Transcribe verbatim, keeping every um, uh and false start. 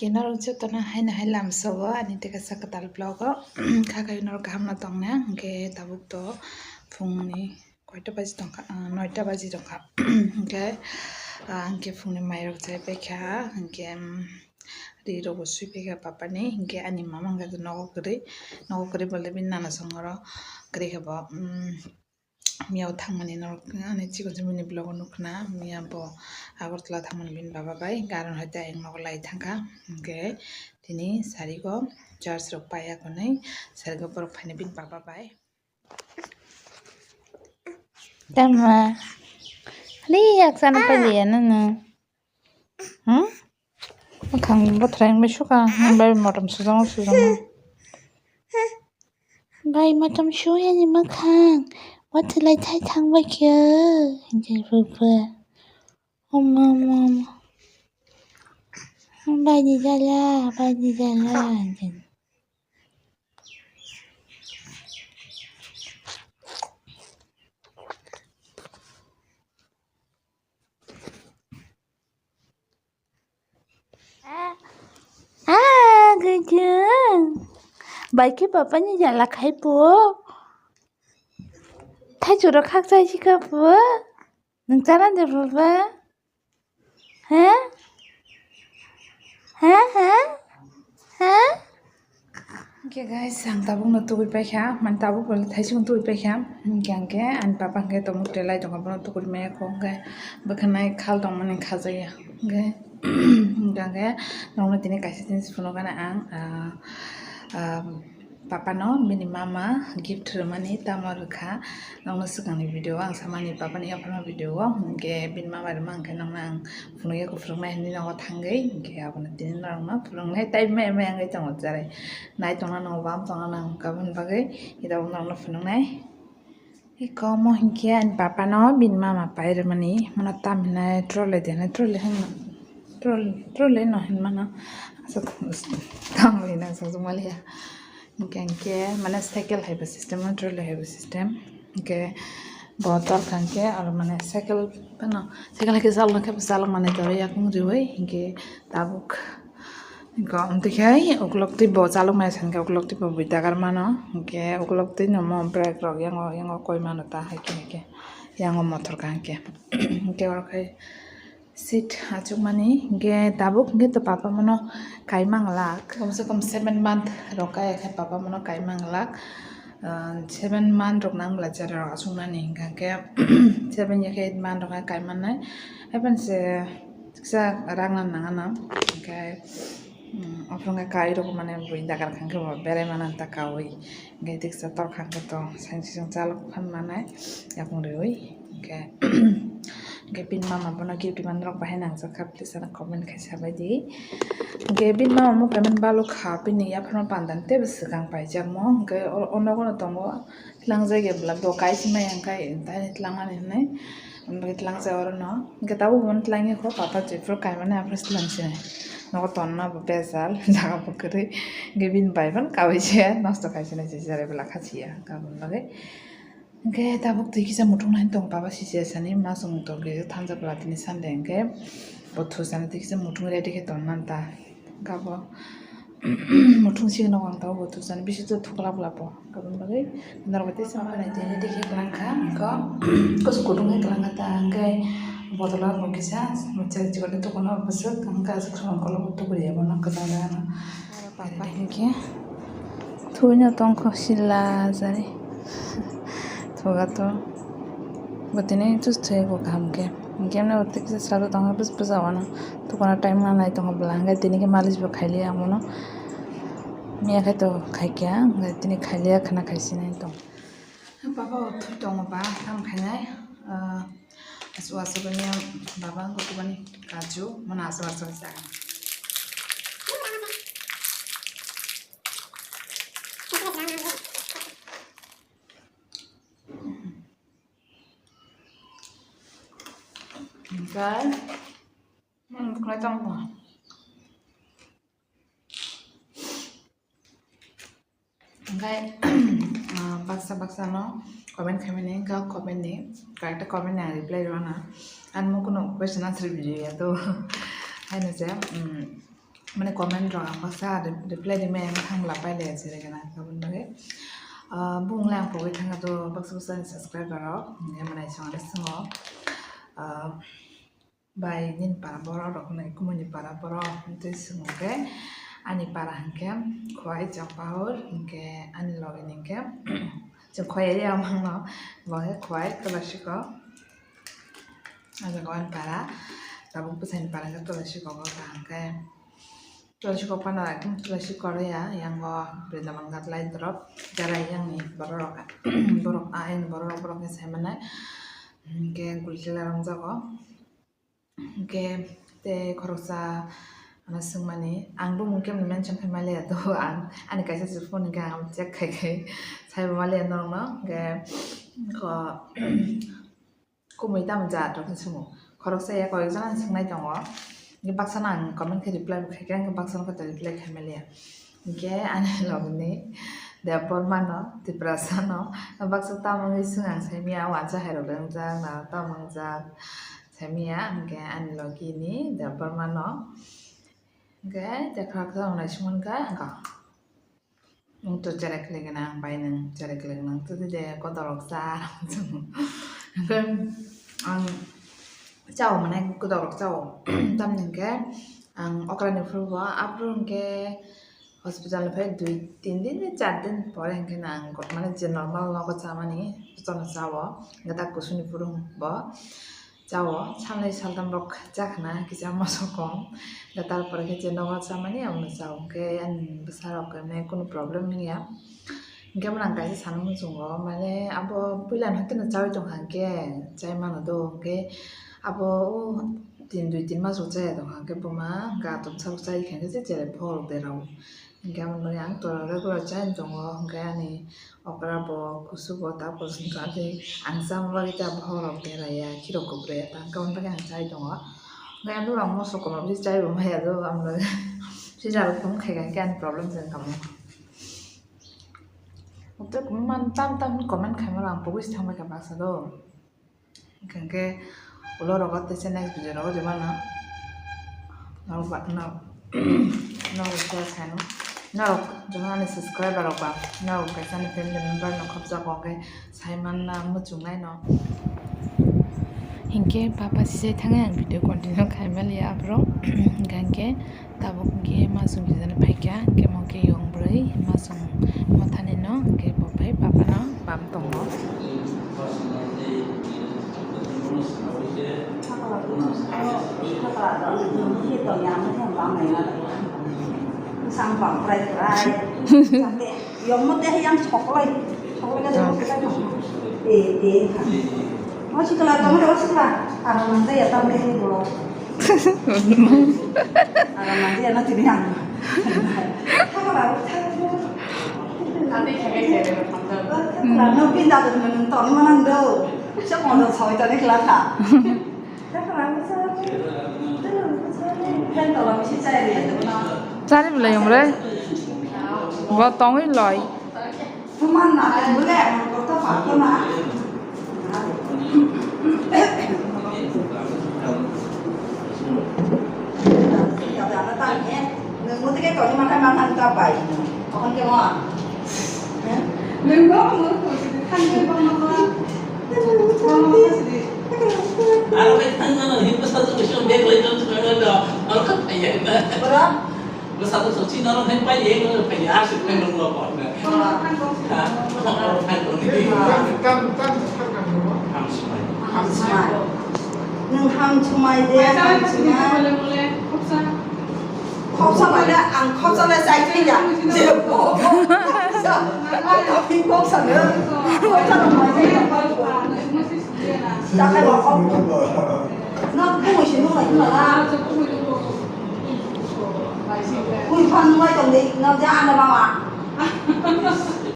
Khe norok jotono haino hai lamsogo ani tei kaisa kwtal vlog o. Kha khe norok kaham no tong na, hwnkhe tabuk to phungni koita baji tongkha, ah, noita baji tongkha. Hwnkhe, ah, hwnkhe phungni mairok chai paikha, hwnkhe, um, ri rok bo sui paikha papani, hwnkhe ani mama hwnkhe nogo kwrwi, nogo kwrwi bolde bini nana songoro kwrwi khe bo, um, Miyao thangmani norok ani chikon chikon bini vlog o nukha na, miya bo Agartala thangmani bini baba bai, hwnkhe aro hai tei ayang nogo lai thangkha, hwnkhe tini sarigo church rok paiya hwnwi sarigo borok phaina bini baba bai. Tama, hali yak sana paliya nana. Hmm? Makhang bothrai wngwi suka, bai motom sujamo sujamo. Bai motom suyani makhang, bothwlai thai thang bai khe, hinjai bwkha. Oma, oma, oma. Bai ni jala, bai ni jala, hinjai. Ah, gajang. Bai khe papa ni jala khai po. Thai choro khak chai si kha po. Nung chana de papa? Ha? Ha, ha? Ha? Hwnkhe guys, ang tabukno tugui paikha, mane tabuk bole thaisung tugui paikha. Hwnkhe ang khe ani papa hwnkhe tongmung telai tongkha, bono tugui maya kho, hwnkhe bwkhanai khal tongmani khajakya. Hwnkhe, hwnkhe ang khe nokno tini kaisa jinis phunukgana ang, ah, ah, papano bini mama gift rwmani tamo rwkha. Nokno swkangni video o ang samani papani yapharma video o, hwnkhe bini mama rwma hwnkhe nokno ang phunukya kuphuruknai hinwi nogo thangwi, hwnkhe abono tini norokno phunuknai time maya maya wngwi tongo chwrai. Nai tongna nango, bam tongna nango, aboni bagwi ida bo norokno phunuknai. Eko omo hinkhe ani papano bini mama pai rwmani, mano tam hinai trolley de hinai, trolley hinwi, trolley, trolley no hinmano. Aswk tam hinwi aswk maliya. Hinkhe hinkhe mane cycle hai bo system, trolley hai bo system. Hinkhe bo torkha hinkhe aro mane cycle phano, cycle hai khe chaloknai khe bo chalok mani torwi yakung riwi hinkhe tabuk. Hinkhe omo twi khe ukulok twi bo chalok maya sa hinkhe ukulok twi bo bui dagar mano. Hinkhe ukulok twi no mo brake rok yango, yango koi mano ta hai khe, hai khe yango mothor ka hinkhe. Hinkhe oro khai seat achukmani hinkhe tabuk hinkhe to papa mono kaimang lak. Komse kom seven month rok kaya khe papa mono kaimang lak. Ah, seven month rok nang bwla chera rok achuknani hinkhe seven ya khe eight month rok kaimanai. Haibani se Tiksa rang no nang ano, hinkhe, um, ophro wngkha kai rok mane bui dagar kha, hinkhe bo berai mano ta kaui, hinkhe tiksa tor kha, hinkhe to sainsi chwng chalok phan manai yakung riui, hinkhe, hinkhe bini mama bono gift rwmani rok bahai nangjak kha, please ano comment khai sabai di. Hinkhe bini mama mo payment balok kha, bini yapharma panda ni teibo swkang paijak mo, hinkhe o, o nogo no tongo. Tlangjak ya bwla bo kaisa maya wngkha, tini tlangmani hinwi, omo bagwi tlangjak oro no. Hinkhe tabuk bo twlang ya kho, papa jephuru kaimani aphuru twlang sinai. Nogo tonna bo bejal, jaga bo kwrwi. Hinkhe bini bai phano kaui se nosto khai sinai se, cherai bwla kha siya, aboni bagwi. Hinkhe tabuk twi kisa muthung nai tongo, papa sisi ya sani, ma song tong khe thansa bwla tini Sunday hinkhe bo thusani twi kisa muthung ready khe tonna ta. Gabo muthung sigi nogo ang tabuk bo thusani bisi to thukla bwla bo. Aboni bagwi norok bai teisa ma nai tini dikhe kwlangkha, kok kusu kutung khe kwlangkha ta, hwnkhe botola bo kisa chai chikon tei tukuna bwswk, hwnkhe aswk samung kolok bo tukuriya bono kwchang jaga no. Papa hinkhe thuino tongkho sila jari thuga to. Bo tini tus thwi bo kaham khe. Hinkhe mane bo tei kisa salo tongkha bwsa bwsa wano. Tukuna time ma nai tongkha bwla. Hinkhe tini khe malis bo khailiya amono. Miya khe to khaikya. Hinkhe tini khailiya khwna khai sinai tong. Papa bo thwi tongo ba, tam khainai. Ah, asu asu bani baba gotobani kaju. Mano asu asu jaga. Hinkhe, hmm, khwlai tong kho. Hinkhe, ah, baksa baksa no comment khaimani, hinkhe comment ni, kaisa comment ni ang reply rwna. Ang mo kuno question answer video ya to. Haino se, hmm, mane comment rok ang baksa re-, reply rimai ang thang la pai le jere gana kabun bagwi. Ah, bung le ang pogwi thang do baksa baksa ni subscriber rok, nge manai song ani songo. Ah, bai nini para borok rok nai kumuni para borok tei songo ke ani para hwnkhe Khwai Chakpaur hwnkhe ani logi ni hwnkhe chwng Khwai area mangno bo khe Khwai Tulasiko. O jaga o ani para, tabuk bwsaini para khe Tulasiko o kaham khe. Tulasiko phano ekdom Tulasiko rwya, yango Brindaban ghat lai drop, jara yangni borok rok, borok a ayang borok rok, borok ni sai manai. Hwnkhe gulkila romjago. Hwnkhe tei khoroksa ano swngmani, ang bumung khe mention khai maliya, to ang ani kaisa se phone hwnkhe ang check khai khai saibo maliya norokno. Hwnkhe ko kumui tamo jat rok hinwi swngo. Khoroksa ya koyekjano hinwi swngnai tongo. Hwnkhe baksano ang comment khe reply bo khaikha, hwnkhe baksano khe reply khai maliya. Hwnkhe ani logni Debbarmano, Tiprasano, baksa tamo hinwi swng ang saimanya, wansa hairok le wngjak, narok tamo wngjak saimanya, hwnkhe ani logini Debbarmano. Hwnkhe tei khoroksa wngnai sumon kha, wngkha. Nwng to cherai khlai gana, ang bai nwng cherai khlai gana, to de kotor rok cha. Hwnkhe ang chao, mane kotor rok chao. Tamni hwnkhe ang okra ni phuru bo, aphuru hwnkhe hospital ni phai dui tin din, char din pore hwnkhe ang mane je normal nogo chamani, jotono chao. Hwnkhe ta kusuni phuru bo chao, salnwi saltham rok chakhna kisa moso kom. Da tarpore khe je nogo chamani abono chao, hwnkhe ani bwsarok khe mane kunu problem wngya. Hwnkhe bono ang kaisa sana muchungo, mane abo puila no hwnkhe no chaui tongkha, hwnkhe chai mano do, hwnkhe abo o tin dui tin mas rok chaya tongkha, hwnkhe buma hwnkhe atom sabo chai khe hwnkhe je cherai phor derao. Hwnkhe aboni bagwi ang to regular chai tongo, hwnkhe ani okra bo, kusu bo, ta porsonto adi ang chama bagwi ta bohrok beraiya, khirok kok beraiya, ta hwnkhe aboni bagwi ang chai tongo. Hwnkhe ang moso kom rok se chai bo maya do, ang bagwi sijaro phone khai kha, hwnkhe ani problem se wngkha mo. Hwnkhe man tam tam comment khaima rok ang pogwi se thangbai kha baksa do. Hwnkhe ulo rogo tei se next video rogo de mano. Norok ba, no, norok share khaino. Norok jotono ani subscriber rok ba, norok kaisa ani family member no khopjak, hwnkhe sai manna muchungnai no. Hinkhe papa sisai thangwi ang video continue khaimaliya aphuru. Hwnkhe Tabuk hwnkhe masung kijani phaikha, hwnkhe mo khe yong bwrwi masung mothani no, hwnkhe bo phai papa no bam tongo. Yong mo tei yang choklai, choklai ka choklai. Eh, eh, ka. Mo sikla tong mo sikla. Aram nang ya tam ni bo. Aram nang ya na tini ang. Thaka ba, thaka ba. Thaka ba, no pinda do, no tong mo nang do. Siya mo do soi ta ni kla tha. Chari belai yong bre. Bo tongwi loi. Aro bai thang nang hin bwsa jwk song bag lai jom song nang aro kha phai ya na. Bwsa jwk song chi nang hin pai ye nang phai ya, aswk phai nang lo ko na. Ha, thang tong ni. Kam, kam, kam thang nang lo. Ham smai. Ham smai. Nwng ham smai de, ham smai. Khopsa bai da, ang khopsa le chai thai ya. Jebo. Ang topic box ano. Khopsa no mai thai ya. Takai wa khop. No, bui si no lai na. Bui phan no lai tong de, no ja na mama.